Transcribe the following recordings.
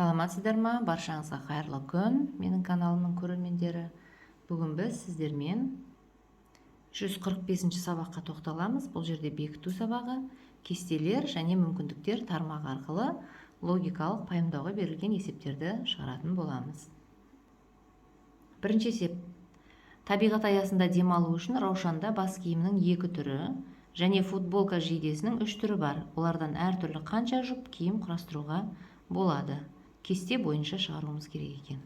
Саламатсыздар ма? Баршаңызға қайырлы күн, менің каналымның көрермендері. Бүгін біз сіздермен 145 сабаққа тоқталамыз. Бұл жерде бекіту сабағы, кестелер және мүмкіндіктер тармағы арқылы логикалық пайымдауға берілген есептерді шығаратын боламыз. Бірінші есеп. Табиғат аясында демалу үшін Раушанда бас киімнің екі түрі және футболка жейдесінің үш түрі бар. Олардан әртүрлі қанша жұп киім құрастыруға болады? Кесте бойынша шығаруымыз керек екен.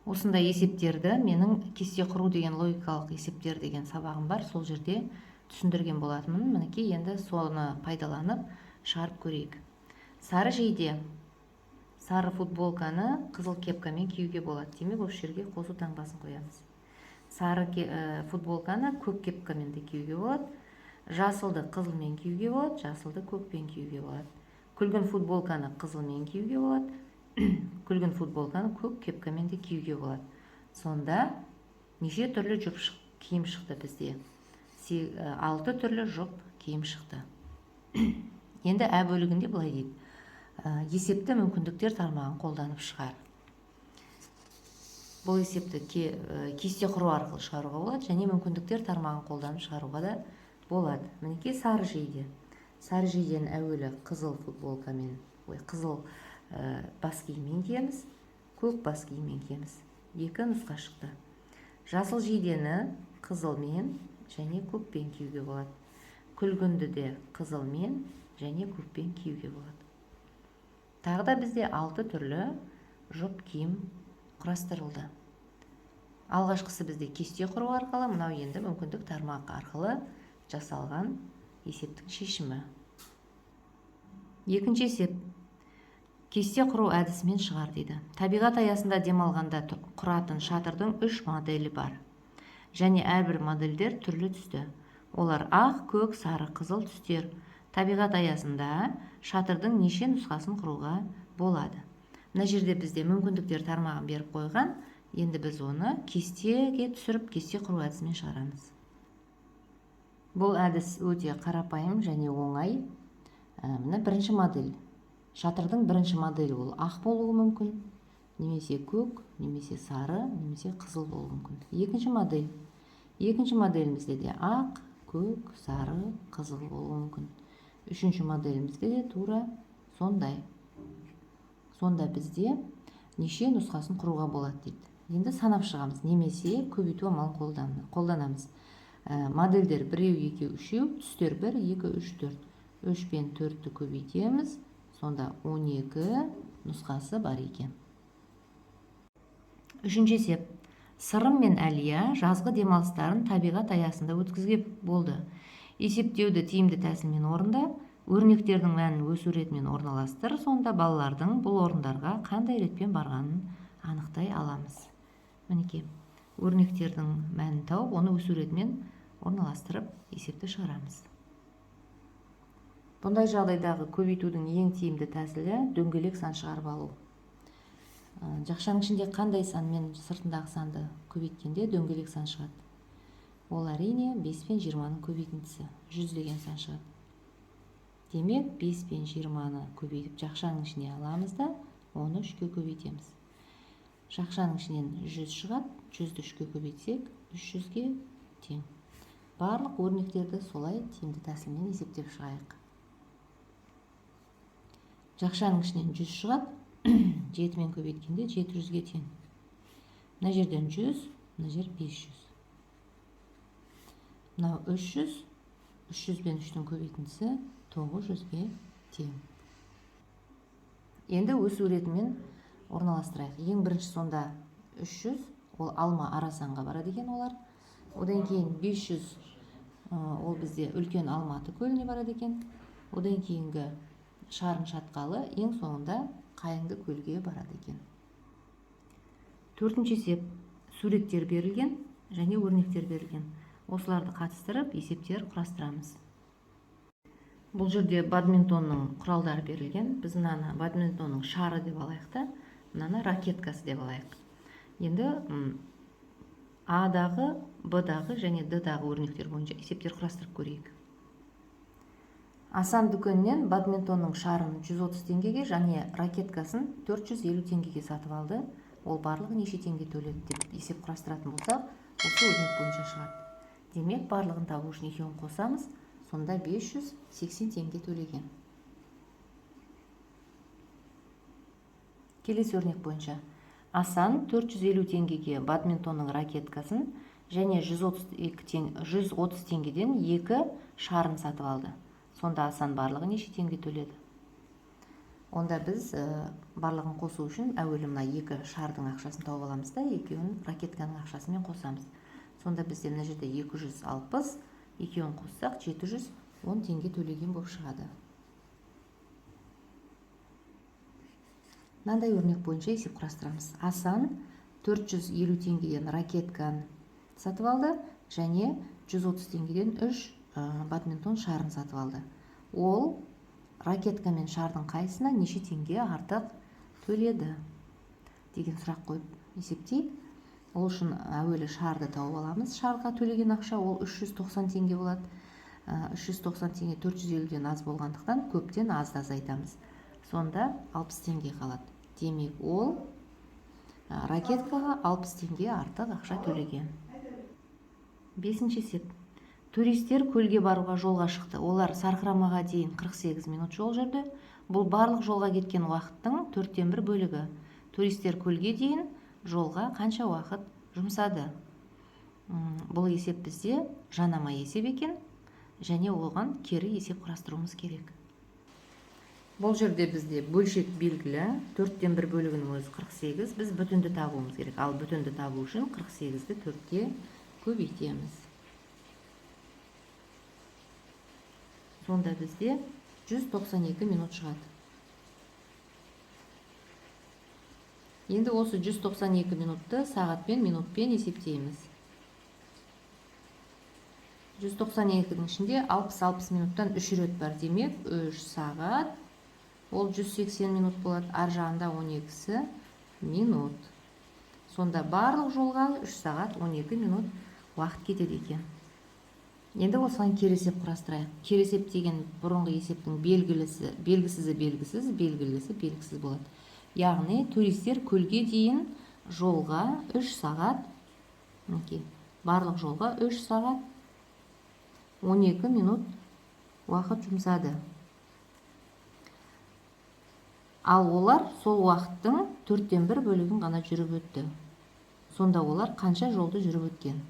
Осындай есептерді менің «Кесте құру деген логикалық есептер» деген сабағым бар, сол жерде түсіндірген болатынмын. Мінекей, енді соны пайдаланып шығарып көрейік. Сары жейде, сары футболканы қызыл кепкамен киюге болады. Демек, осы жерге қосу таңбасын қоямыз. Сары футболканы көк кепкамен де киюге болады, жасылды қызылмен киюге болады, жасылды көкпен киюге болады, күлгін футболканы қызылмен киюге болады, күлгін футболканы көк кепкамен де киюге болады. Сонда неше түрлі жұп киім шықты бізде? Алты түрлі жұп киім шықты. Енді ә бөлігінде былай дейді: есепті мүмкіндіктер тармағын қолданып шығар. Бұл есепті кесте құру арқылы шығаруға болады және мүмкіндіктер тармағын қолданып шығаруға да болады. Мінекей, сары жейде. Сары жейдені әуелі қызыл футболкамен, ой, қызыл бас киіммен киеміз, көк бас киіммен киеміз. Екі нұсқа шықты. Жасыл жейдені қызылмен және көкпен киюге болады, күлгінді де қызылмен және көкпен киюге болады. Тағы да бізде алты түрлі жұп киім құрастырылды. Алғашқысы бізде кесте құру арқылы, мынау енді мүмкіндік тармағы арқылы жасалған есептің шешімі. Екінші есеп. Кесте құру әдісімен шығар дейді. Табиғат аясында демалғанда құратын шатырдың үш моделі бар және әрбір модельдер түрлі түсті. Олар: ақ, көк, сары, қызыл түстер. Табиғат аясында шатырдың неше нұсқасын құруға болады? Мына жерде бізде мүмкіндіктер тармағын беріп қойған. Енді біз оны кестеге түсіріп, кесте құру әдісімен шығарамыз. Бұл әдіс өте қарапайым және оңай. Міне, бірінші модель. Шатырдың бірінші моделі ол ақ болуы мүмкін немесе көк, немесе сары, немесе қызыл болуы мүмкін. Екінші модель. Екінші моделімізде де ақ, көк, сары, қызыл болуы мүмкін. Үшінші моделімізде де тура сондай. Сонда бізде неше нұсқасын құруға болады дейді. Енді санап шығамыз немесе көбейту амалын қолданамыз. Модельдер біреу, екеу, үшеу, түстер бір, екі, үш, төрт. Үш пен төртті көбейтеміз, сонда 12 нұсқасы бар екен. Үшінші есеп. Сырым мен Әлия жазғы демалыстарын табиғат аясында өткізген болды. Есептеуді тиімді тәсілмен орында. Өрнектердің мәнін өсу ретімен орналастыр. Сонда балалардың бұл орындарға қандай ретпен барғанын анықтай аламыз. Мінекей, өрнектердің мәнін тауып, оны өсу ретімен орналастырып, есепті шығарамыз. Бұндай жағдайдағы көбейтудің ең тиімді тәсілі – дөңгелек сан шығарып алу. Жақшаның ішінде қандай санмен сыртындағы санды көбейткенде дөңгелек сан шығады? Ол, әрине, 5 пен 20-ның көбейтіндісі, 100 деген сан шығады. Демек, 5 пен 20-ны көбейтіп, жақшаның ішіне аламыз да, оны үшке көбейтеміз. Жақшаның ішінен 100 шығады. 100-ді үшке көбейтсек, 300-ге тең. Барлық өрнектерді солай тиімді тәсілмен есептеп шығайық. Жақшаның ішінен 100 шығады. Жетімен көбейткенде 700-ге тең. Мына жерден 100, мына жер 500, мынау 300. 300 бен үштің көбейтіндісі 900-ге тең. Енді өсу ретімен орналастырайық. Ең бірінші сонда 300, ол Алма Арасанға барады екен олар. Одан кейін 500, ол бізде Үлкен Алматы көліне барады екен. Одан кейінгі Шарын шатқалы, ең соңында Қайыңды көлге барады екен. Төртінші есеп. Суреттер берілген және өрнектер берілген. Осыларды қатыстырып, есептер құрастырамыз. Бұл жерде бадминтонның құралдары берілген. Біз мынаны бадминтонның шары деп алайық та, мынаны ракеткасы деп алайық. Енді А-дағы, Б-дағы және Д-дағы өрнектер бойынша есептер құрастырып көрейік. Асан дүкенінен бадминтонның шарын 130 теңгеге және ракеткасын 450 теңгеге сатып алды. Ол барлығы неше теңге төледі деп есеп құрастыратын болсақ, осы өрнек бойынша шығады. Демек, барлығын табу үшін екеуін қосамыз, сонда 580 теңге төлеген. Келесі өрнек бойынша Асан 450 теңгеге бадминтонның ракеткасын және 130 теңгеден 2 шарын сатып алды. Сонда Асан барлығы неше теңге төледі? Онда біз барлығын қосу үшін әуелі мына 2 шардың ақшасын тауып аламыз да, екеуін ракетканың ақшасымен қосамыз. Сонда бізде мына жерде 260, екеуін қоссақ 710 теңге төлеген болып шығады. Мынандай өрнек бойынша есеп құрастырамыз. Асан 450 теңгеден ракетканы сатып алды және 130 теңгеден 3 бадминтон шарын сатып алды. Ол ракетка мен шардың қайсысына неше теңге артық төледі деген сұрақ қойып есептейік. Ол үшін әуелі шарды тауып аламыз. Шарға төлеген ақша ол 390 теңге болады. 390 теңге 450-ден аз болғандықтан көптен азды азайтамыз. Сонда 60 теңге қалады. Демек, ол ракеткаға 60 теңге артық ақша төлеген. Бесінші есеп. Туристер көлге баруға жолға шықты. Олар Сарқырамаға дейін 48 минут жол жүрді. Бұл барлық жолға кеткен уақыттың 1/4 бөлігі. Туристер көлге дейін жолға қанша уақыт жұмсады? Бұл есеп бізде жанама есеп екен, және оған кері есеп құрастыруымыз керек. Бұл жерде бізде бөлшек белгілі, 1/4 бөлігінің өзі 48, біз бүтінді табуымыз керек. Ал бүтінді табу үшін 48-ді 4-ке көбейтеміз. Сонда бізде 192 минут шығады. Енді осы 192 минутты сағатпен, минутпен есептейміз. 192-дің ішінде 60-60 минуттан 3 рет бар. Демек, 3 сағат, ол 180 минут болады. Ар жағында 12-сі минут. Сонда барлық жолға 3 сағат 12 минут уақыт кетеді екен. Енді осыған кері есеп құрастырайық. Кері есеп деген бұрынғы есептің белгісізі белгісіз, белгілісі белгісіз болады. Яғни туристер көлге дейін жолға 3 сағат, мінекей, барлық жолға 3 сағат 12 минут уақыт жұмсады. Ал олар сол уақыттың 1/4 бөлігін ғана жүріп өтті. Сонда олар қанша жолды жүріп өткен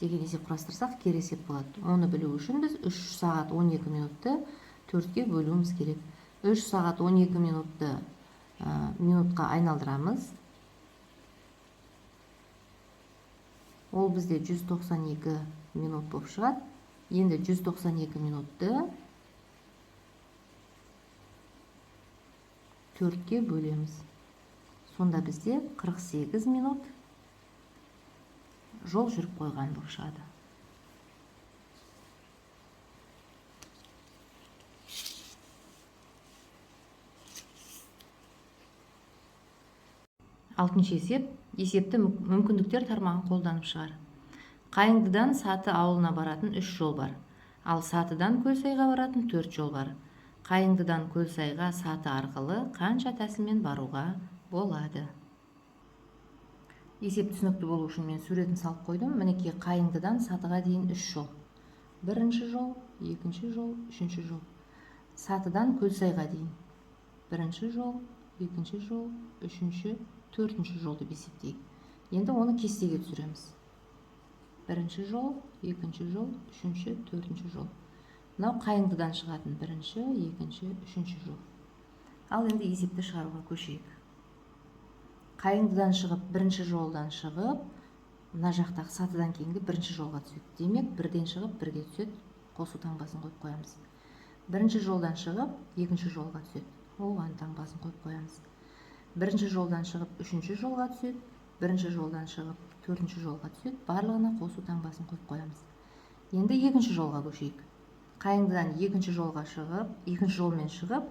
деген есеп құрастырсақ, кері есеп болады. Оны білу үшін біз 3 сағат 12 минутты 4-ке бөлуіміз керек. 3 сағат 12 минутты минутқа айналдырамыз. Ол бізде 192 минут болып шығады. Енді 192 минутты 4-ке бөлеміз. Сонда бізде 48 минут жол жүріп қойған болып шығады. Алтыншы есеп. Есепті мүмкіндіктер тармағын қолданып шығар. Қайыңдыдан Саты ауылына баратын 3 жол бар. Ал Сатыдан Көлсайға баратын 4 жол бар. Қайыңдыдан Көлсайға Саты арқылы қанша тәсілмен баруға болады? Есеп түсінікті болу үшін мен суретін салып қойдым. Мінекей, Қайыңдыдан Сатыға дейін 3 жол. Бірінші жол, екінші жол, үшінші жол. Сатыдан Көлсайға дейін. Бірінші жол, екінші жол, үшінші, төртінші жол деп есептейік. Енді оны кестеге түсіреміз. Бірінші жол, екінші жол, үшінші, төртінші жол. Мынау Қайыңдыдан шығатын бірінші, екінші, үшінші жол. Ал енді есепті шығаруға көшейік. Қайыңдыдан шығып, бірінші жолдан шығып, мына жақтағы Сатыдан кейінгі бірінші жолға түседі. Демек, бірден шығып, бірге түседі. Қосу таңбасын қойып қоямыз. Бірінші жолдан шығып, екінші жолға түседі. Оған таңбасын қойып қоямыз. Бірінші жолдан шығып, үшінші жолға түседі. Бірінші жолдан шығып, төртінші жолға түседі. Барлығына қосу таңбасын қойып қоямыз. Енді екінші жолға көшейік. Қайыңдыдан екінші жолға шығып, екінші жолмен шығып,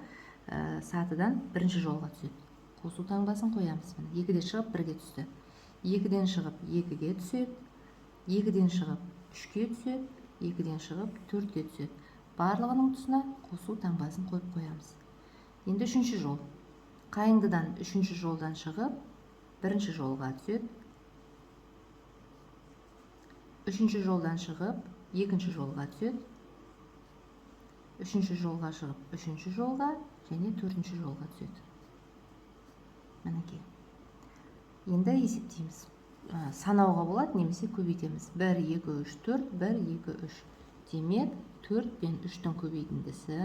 Сатыдан бірінші жолға түседі. Қосу таңбасын қоямыз. Міне, екіде шығып, бірге түсті. Екіден шығып, екіге түседі. Екіден шығып, үшке түседі. Екіден шығып, төртке түседі. Барлығының тұсына қосу таңбасын қойып қоямыз. Енді үшінші жол. Қайыңдыдан үшінші жолдан шығып, бірінші жолға түседі. Үшінші жолдан шығып, екінші жолға түседі. Үшінші жолға шығып, үшінші жолға және төртінші жолға түседі. Мінекей, енді есептейміз. Санауға болады немесе көбейтеміз: 1, 2, 3, 4, 1, 2, 3. Демек, 4 пен 3-тің көбейтіндісі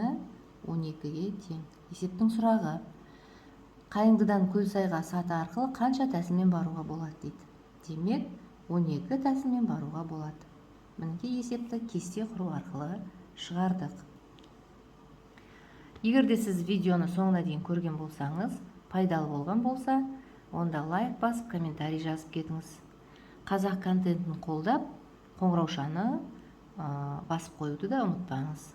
12-ге тең. Есептің сұрағы: Қайыңдыдан Көлсайға саты арқылы қанша тәсілмен баруға болады дейді. Демек, 12 тәсілмен баруға болады. Мінекей, есепті кесте құру арқылы шығардық. Егер де сіз видеоны соңына дейін көрген болсаңыз, пайдалы болған болса, онда лайк басып, комментарий жазып кетіңіз. Қазақ контентін қолдап, қоңыраушаны басып қоюды да ұмытпаңыз.